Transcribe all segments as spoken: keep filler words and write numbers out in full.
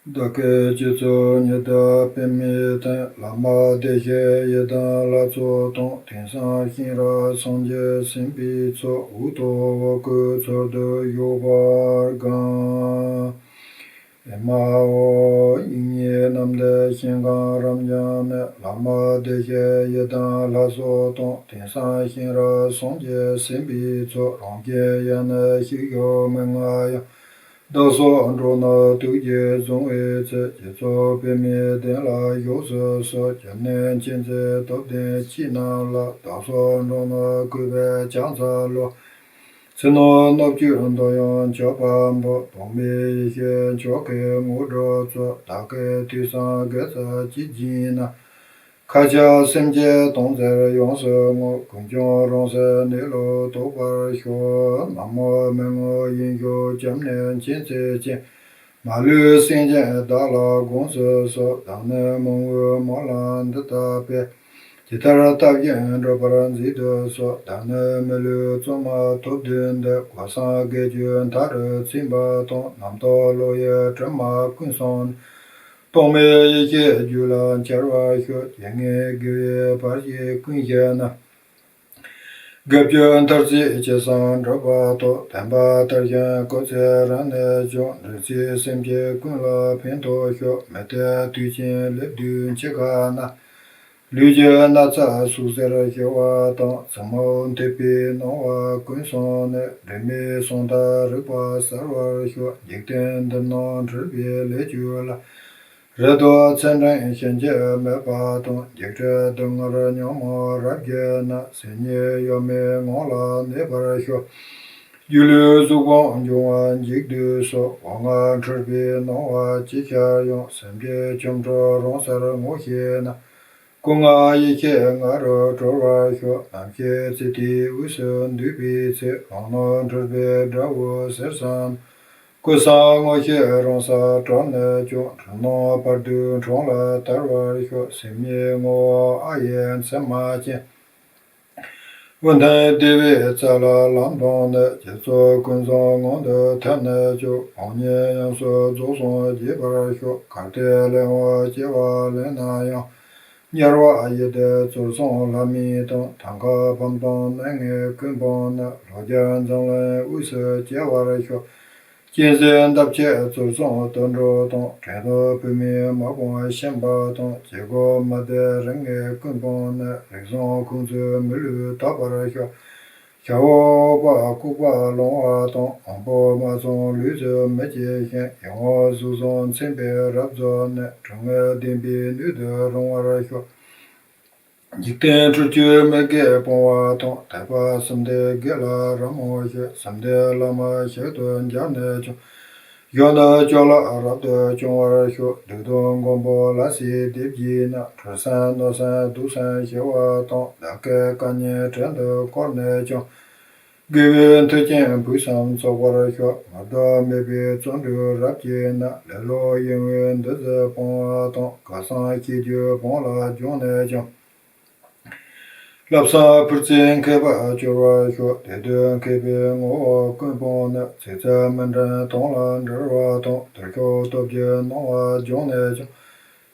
བདག་གི་སྤྱི་གཙུག་ཉི་ཟླ་པདྨའི་སྟེང་། ལྷ་མོ་བདེ་གཤེགས་ཡི་དམ་ལྷ་ཚོགས་དང་། དེང་སང་ཤེས་རབ་སངས་རྒྱས་སེམས་དཔའི་ཚོགས། འོག་ཏུ་འོག་གི་ཚུལ་དུ་བཞུགས་པར་བསྒང་། ཨེ་མ་ཧོ། དབྱིག་གཉེན་རྣམས་འདི་ཞིང་ཁམས་རབ་འབྱམས་ནས། ལྷ་མོ་བདེ་གཤེགས་ཡི་དམ་ལྷ་ཚོགས་དང་། དེང་སང་ཤེས་རབ་སངས་རྒྱས་སེམས་དཔའི་ཚོགས། རང་གི་ཡང་ན་ཞིག་ཡོད་མི་མངའ་ཡང་། བདག་སོགས་འགྲོ་རྣམས་ཐུགས་རྗེས་བཟུང་བའི་ཚེ། སྤྱི་གཙུག་པདྨའི་གདན་ལ་བཞུགས་སུ་གསོལ། སྐྱབས་གནས་མཁྱེན་བརྩེ་སྟོབས་ལྡན་མཆིས་རྣམས་ལ། བདག་སོགས་འགྲོ་རྣམས་གུས་པས་ཕྱག་འཚལ་ལོ། ཕྱི་ནང་སྣོད་བཅུད་འདོད་ཡོན་མཆོད་པ་འབུལ། ཐོགས་མེད་ཡེ་ཤེས་མཆོག་གི་དངོས་གྲུབ་སྩོལ། བདག་གི་དུས་གསུམ་དགེ་རྩ་ཅི་བགྱིས་ན། མཁའ་ཁྱབ་སེམས་ཅན་དོན་མཛད་ཡོངས་སུ་བསྔོ། ཀུན་ཀྱང་རང་སེམས་གནས་ལུགས་རྟོགས་པར་ཤོག། ན་མོ་མི་མངོན་དབྱིངས་སྐྱོང་སྐྱབས་གནས་མཁྱེན་བརྩེ་ཅན། མ་ལུས་སེམས་ཅན་བདག་ལ་དགོངས་སུ་གསོལ། བདག་ནི་མ་འོངས་སྨོན་ལམ་འདི་དག་སྤེལ། ཇི་ལྟར་བཏབ་ཀྱང་འགྲུབ་པར་མཛད་དུ་གསོལ། བདག་ནི་མི་ལུས་བཙུན་མ་ཐོབ་དུས་འདིར། གོས་བཟང་དགེ་སྦྱོར་མཐའ་རུ་ཚིམ་པ་དང་། རྣམ་རྟོག་བློ་ཡི་དྲི་མ་ཀུན་སོང་། རྟོག་མེད་ཡེ་ཤེས་རྒྱུད་ལ་འཆར་བར་ཤོག། རྐྱེན་ངན་དགེ་བའི་བར་ཆད་ཀུན་ཞི་ན། དགེ་སྦྱོར་མཐར་ཐུག་ཇི་བཞིན་འགྲུབ་པ་ཐོབ། བསྟན་པ་དར་ཞིང་སྐུ་ཚེ་རིང་ནས་ཀྱང་། འབྲེལ་ཚད་སེམས་ཅན་ཀུན་ལ་ཕན་ཐོགས་ཤོག། མི་ལྟས་དུས་ཆེན་སླེབས་དུས་འཆི་ཁ་ན། ལུས་ཀྱི་ན་ཚ་ཟུག་གཟེར་ཞི་བ་དང་། མཚན་མོ་འཐིབས་པའི་སྣང་བ་ཀུན་སོང་ནས། དྲི་མའི་སོ་ཐར་རིག་པ་གསལ་བར་ཤོག། འཇིག་རྟེན་འདི་ནང་འཁྲུལ་པའི་ལས་བཅོལ་ལ། རེ་དོགས་ཚེ་འབྲང་ཞེན་ཆགས་མེད་པ་དང་། འཇིགས་བྲལ་སྡུག་བསྔལ་ཉོན་མོངས་རབ་བརྒྱལ་ན། སེམས་ཉིད་གཡོ་མེད་ངང་ལ་གནས་པར་ཤོག། སྒྱུ་ལུས་གཟུགས་ཕུང་འབྱུང་བ་འཇིག་ལྟས་སོགས། འོ་ང་འཁྲུལ་པའི་སྣང་བ་ཅི་ཤར་ཡང་། སེམས་ཀྱི་ཁྱུང་ཕྲུག་རང་སར་ངོ་ཤེས་ན། སྐུ་ལྔ་ཡེ་ཤེས་ལྔ་རུ་གྲོལ་བར་ཤོག། རྣམ་ཤེས་ཙི་ཏིའི་དབུས་སུ་འདུས་པའི་ཚེ། རང་སྣང་འཁྲུལ་པའི་སྒྲ་འོད་ཟེར་སོགས། སྐུ་གསུམ་ངོ་ཤེས་རང་སར་གྲོལ་ནས་ཀྱང་། འཁྲུལ་སྣང་བར་དོའི་འཕྲང་ལས་ཐར་བར་ཤོག། སེམས་ཉིད་ངོ་བོ་ཨ་ཡེ་མཚན་མ་ཅན། དབུ་མཐའ་བདེ་བའི་རྩ་ལ་ལམ་སྟོན་ནས། སྤྱི་གཙུག་ཀུན་བཟང་ངང་དུ་ཐིམ་ནས་ཀྱང་། དབང་བརྙེས་ཡོངས་སུ་རྫོགས་སངས་རྒྱས་པར་ཤོག། གར་ཏེ་ལེན་པར་སྐྱེ་བ་ལེན་ན་ཡང་། དམྱལ་བ་ཡི་དྭགས་རྩོད་སྲུང་ལྷ་མིན་དང་། དམ་མཁའ་ཕམ་དང་གནོད་བསྔལ་ཀུན་སྤངས་ནས། ལོ་བརྒྱ་འཛམ་གླིང་དབུས་སུ་སྐྱེ་བར་ཤོག། གཅན་གཟན་འདབ་ཆགས་རྩོད་སྲུང་དུད་འགྲོ་དང་། བྲན་དུ་བུད་མེད་དམག་དཔུང་ཤན་པ་དང་། བྱད་སྒོ་མ་བདེ་རིམས་ནད་ཀུན་སྤངས་ནས། རིགས་བཟང་ཁོང་ཚོའི་མི་ལུས་དག་པར་ཤོག། ཤ་བོ་ལྐུགས་པ་ལྐུགས་པ་ལོང་བ་དང་། དབང་པོ་མ་ཚང་ལུས་སུ་མི་སྐྱེ་ཞིང་། ཡིད་འོང་གཟུགས་བཟང་མཚན་དཔེ་རབ་རྫོགས་ནས། གྲང་ངར་ལྡན་པའི་སྣོད་དུ་རུང་བར་ཤོག། འཇིག་རྟེན་འཁྲུལ་རྒྱུ་མི་དགེ་སྤོང་བ་དང་། དད་པ་གསུམ་ལྡན་དགེ་ལ་རབ་རྨོངས་ཤིང་། གསུམ་ལྡན་བླ་མ་ཞལ་དུ་མཇལ་ནས་ཀྱང་། གཞོན་ནུ་སྤྱོད་ལམ་རབ་ཏུ་སྐྱོང་བར་ཤོག། སྡིག་ལྟུང་མགོན་པོ་ལ་སོགས་སྡེ་བགྱིས་ན། འཁྲུལ་སེམས་གནོད་སེམས་དུག་སེམས་ཞི་བ་དང་། བདག་གི་བཀའ་ཉན་བྲན་དུ་བཀོལ་ནས་ཀྱང་། དགེ་བའི་མཐུ་རྐྱེན་ཕུན་སུམ་ཚོགས་པར་ཤོག། ངོ་ཟླ་མེད་པའི་བརྩོན་འགྲུས་རབ་བསྐྱེད་ན། ལེ་ལོ་གཡེང་བའི་འདུ་འཛི་སྤོང་བ་དང་། གར་སོང་སྐྱེ་རྒྱུ་བོང་ལ་བརྗོངས་ནས་ཀྱང་། བསླབ་གསུམ་ཕུར་ཚུགས་མཁས་པར་གྱུར་པར་ཤོག། དེ་དུས་མཁས་པའི་ངོ་བོ་ཀུན་སྤངས་ནས། ཚིག་རྩུབ་མི་འདྲེན་དོན་ལ་འབྲེལ་བ་དང་། དུར་ཁྱོག་སྟོབས་ཀྱིས་གནང་བ་བརྗོངས་ནས་ཀྱང་།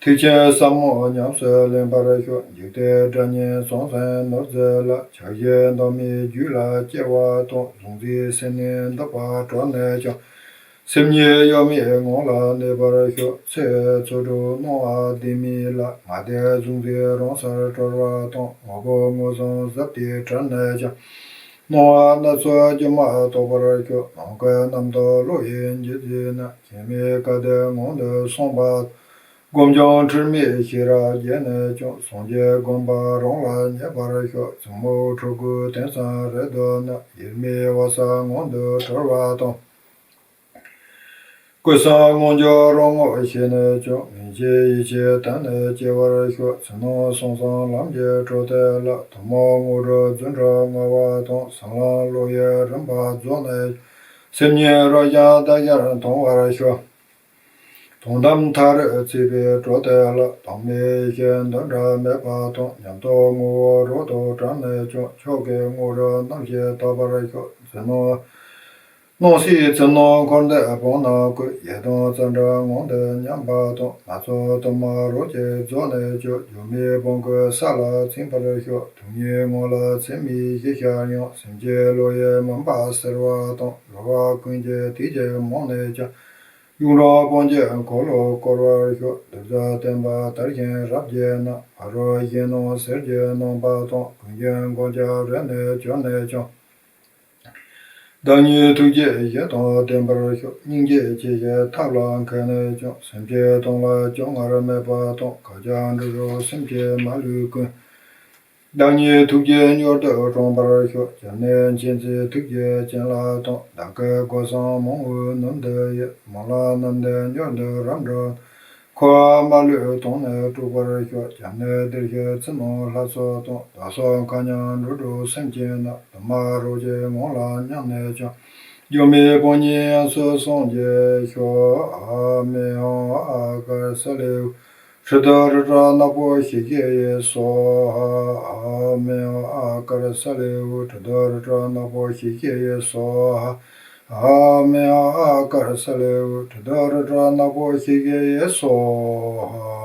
ཐེག་ཆེན་ཟབ་མོ་ཉམས་སུ་ལེན་པར་ཤོག། འཇིག་རྟེན་དགྲ་གཉེན་བྱང་སེམས་ནོར་རྫས་ལ། ཆགས་ཞེན་འདོད་མེད་རྒྱུད་ལ་སྐྱེ་བ་དང་། གཟུང་འཛིན་སེམས་ནི་འདོད་པ་གྲོལ་ནས་ཀྱང་། སེམས་ཉིད་གཡོ་མེད་ངང་ལ་གནས་པར་ཤོག། ཚེ་འཕོས་དུས་སྣང་བ་བདེན་མིན་ལ། ང་བདེ་གཟུང་འཛིན་རང་སར་གྲོལ་བ་དང་། ངོ་བོ་ངོས་བཟུང་ཟབ་དེ་བྲལ་ནས་ཀྱང་། སྣང་བ་སྣ་ཚོགས་སྒྱུ་མར་རྟོགས་པར་ཤོག། ནམ་མཁའི་རྣམ་རྟོག་བློ་ཡིས་འཇིག་བྱེད་ན། སྐྱེ་མེད་སྐལ་ལྡན་ངང་དུ་སོང་བ། སྒོམ་བྱུང་འཁྲུལ་མེད་ཤེས་རབ་རྒྱས་ནས་ཀྱང་། སངས་རྒྱས་དགོངས་པ་རང་ལ་བརྙེས་པར་ཤོག། བཙུན་མོ་ཕྲུ་གུ་དེང་སང་རེ་འདོད་ན། དབྱེར་མེད་འོད་གསལ་ངང་དུ་གྲོལ་བ་དང་། ཀུན་བཟང་ངང་རྒྱུད་རང་ངོ་ཤེས་ནས་ཀྱང་། སྙིང་རྗེ་ཡེ་ཤེས་གཏན་ནས་སྐྱེ་བར་ཤོག། ཕྱི་ནང་གསང་གསུམ་ལམ་གྱི་སྤྲོས་བྲལ་ལ། ཐུན་མོང་དངོས་གྲུབ་རྫུ་འཕྲུལ་མངའ་བ་དང་། གསང་ལམ་བློ་ཡི་རིམ་པ་རྫོགས་ནས་ཀྱང་། སེམས་ཉིད་རབ་འབྱམས་ལྟ་ཞིང་མཐོང་བར་ཤོག། དོན་དམ་མཐའ་རུ་ཚད་པའི་སྤྲོས་བྲལ་ལ། རྟོག་མེད་ཡེ་ཤེས་འདུ་འབྲལ་མེད་པ་དང་། ཉམས་རྟོགས་ངོ་བོ་རབ་ཏུ་བགྲངས་ནས་ཀྱང་། མཆོག་གི་དངོས་གྲུབ་རྣམ་བཞི་ཐོབ་པར་ཤོག། ཕྱི་ནང་ སྣང་སྲིད་ཚིམ་ནོ་འཁོར་འདས་བོང་ནག་ཀུན། ཡེ་སྟོང་ཙནྡྲ་ངང་དུ་མཉམ་པ་དང་། སྣ་ཚོགས་དུ་མ་རོ་གཅིག་རྫོགས་ནས་ཀྱང་། སྒྱུ་མའི་བོང་ཀུ་ས་ལ་ཚིམ་པར་ཤོག། དུས་གཉིས་སྔོན་ལ་ཚིམ་མི་བཞི་ཤར་ཡང་། སེམས་ཅན་བློ་ཡི་མུན་པ་སེལ་བ་དང་། འགྲོ་བ་ཀུན་གྱི་དུས་ཀྱི་མང་ནས་ཀྱང་། གཡུང་དྲུང་བོན་གྱི་འཁོར་ལོ་བསྐོར་བར་ཤོག། གདུལ་བྱ་བསྟན་པ་དར་ཞིང་རབ་རྒྱས་ན། ཕ་རོལ་གཞན་ནང་གསེར་གྱི་ནང་པ་དང་། ཀུན་མཁྱེན་མགོན་སྐྱབས་རིམ་ནས་བྱོན་ནས་ཀྱང་། བདག་ཉིད་ཐུགས་རྗེས་གཞན་དང་ལྡན་པར་ཤོག། སྙིང་རྗེ་ཆེ་ཞིང་ཐབས་ལ་མཁས་ནས་ཀྱང་། སེམས་ཅན་དོན་ལ་སྐྱོ་ངལ་མེད་པ་དང་། བཀའ་རྒྱ་འགྲོ་རོགས་སེམས་ཅན་མ་ལུས་ཀུན། བདག་ཉིད་ཐུགས་རྗེས་མྱུར་དུ་དྲངས་པར་ཤོག། སྐྱབས་གནས་མཁྱེན་བརྩེ་ཐུགས་རྗེའི་སྤྱན་ལ་དང་། བདག་གི་སྒོ་གསུམ་མང་བོའི་ནུབ་ཏུ་ཡོད། མ་ལ་ནམ་མཐའི་མྱུར་དུ་རབ་འགྲོ། འཁོར་བ་མ་ལུས་དོན་ནི་གྲུབ་པར་ཤོག། སྐྱབས་གནས་བདེར་གཤེགས་ཚུལ་རྣམས་ལྷ་ཚོགས་དང་། བདག་སོགས་མཁའ་མཉམ་འགྲོ་དྲུག་སེམས་ཅན་རྣམས། དུ་མ་རོ་གཅིག་ངང་ལ་མཉམ་ནས་ཀྱང་། སྒྱུ་མའི་བོན་ཉིད་དབྱིངས་སུ་སངས་རྒྱས་ཤོག། ཨ་མི་ཨོ་ཨ་ཀ་ར་ས་ལེའུ། ཧྲི་ཏི་རི་ཏྲ་ནག་པོ་ཞི་བྱེད་ཡེ་སྭཱ་ཧཱ། ཨ་མི་ཨོ་ཨ་ཀ་ར་ས་ལེའུ། ཧྲི་ཏི་རི་ཏྲ་ནག་པོ་ཞི་བྱེད་ཡེ་སྭཱ་ཧཱ། ཨ་མི་ཨོ་ཨ་ཀ་ར་ས་ལེའུ། ཧྲི་ཏི་རི་ཏྲ་ནག་པོ་ཞི་བྱེད་ཡེ་སྭཱ་ཧཱ།